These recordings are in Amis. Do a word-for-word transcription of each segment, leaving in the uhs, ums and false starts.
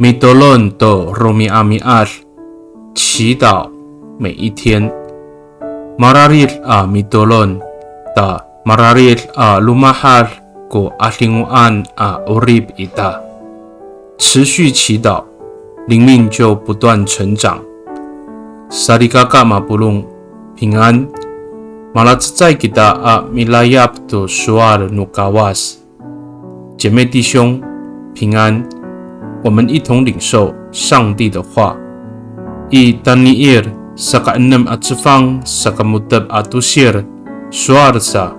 Mitolon to romi'ami'ad, 祈祷每一天。Mararid a mitolon, ta mararid a lomahad ko 'adingoan a 'orip ita. 持续祈祷，灵命就不断成长。Salikaka mapolong, 平安。Malacecay kita a milayap to sowal no Kawas. 姐妹弟兄，平安。我们一同领受上帝的话。I Taniil saka enem a cefang saka mo^tep a tosir, sowal sa.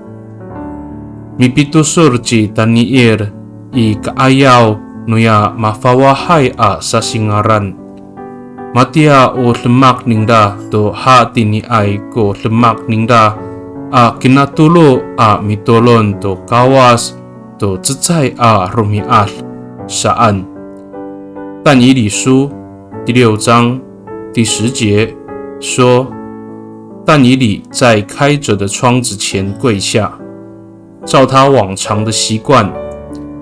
Mipitosor ci Taniil i ka'ayaw noya mafawahay a sasingaran. Matiya o demak ningra to hatiniay ko demak ningra a kinatolo a mitolon to Kawas to cecay a romi'ad saan. 但以理书第六章第十节说，但以理在开着的窗子前跪下，照他往常的习惯，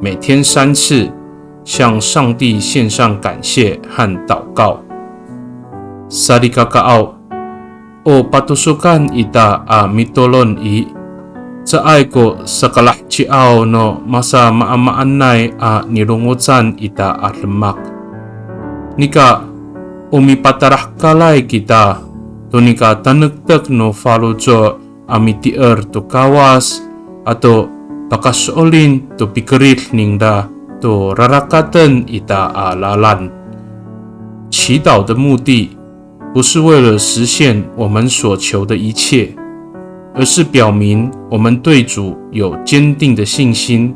每天三次向上帝献上感谢和祷告。Salikakaaw, o patosokan ita a mitolon i, caay ko sakalaheciaw no masamaamaanay a nilongocan ita a demak. Nika, o mipatalahkalay kita to nika tanektek no faloco' a mitier to Kawas, ato pakaso'elin to pikerid ningra to rarakaten ita a lalan. 祈祷的目的不是为了实现我们所求的一切，而是表明我们对主有坚定的信心，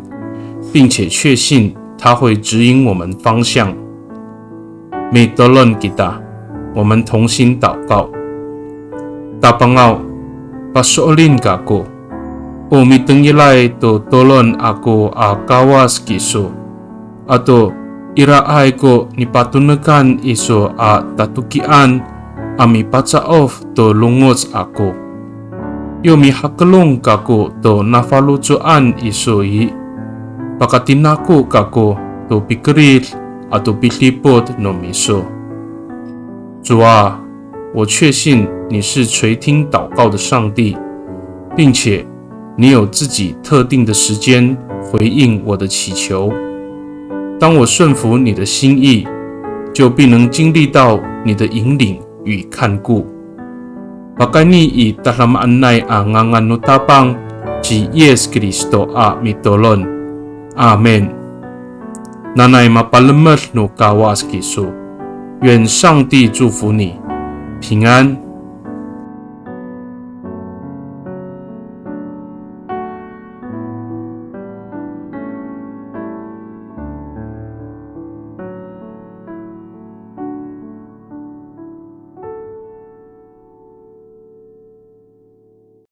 并且确信他会指引我们方向。Mitolon kita, 我们同心祷告。Tapangaw, paso'elin kako, o mitengilay to tolon ako a Kawas kiso, ato iraay ko nipatonekan iso a tatokian a mipaca'of to longoc ako. Yo mihakelong kako to nafaloco'an iso i, pakatinako kako to pikerid ato pidipot no miso. 主啊，我确信你是垂听祷告的上帝，并且你有自己特定的时间回应我的祈求。当我顺服你的心意，就必能经历到你的引领与看顾。Pakayni i tadamaanay a ngangan no Tapang ci Yis Kristo a mitolon. Amin. Nanay mapalemed no Kawas kiso. 愿上帝祝福你，平安。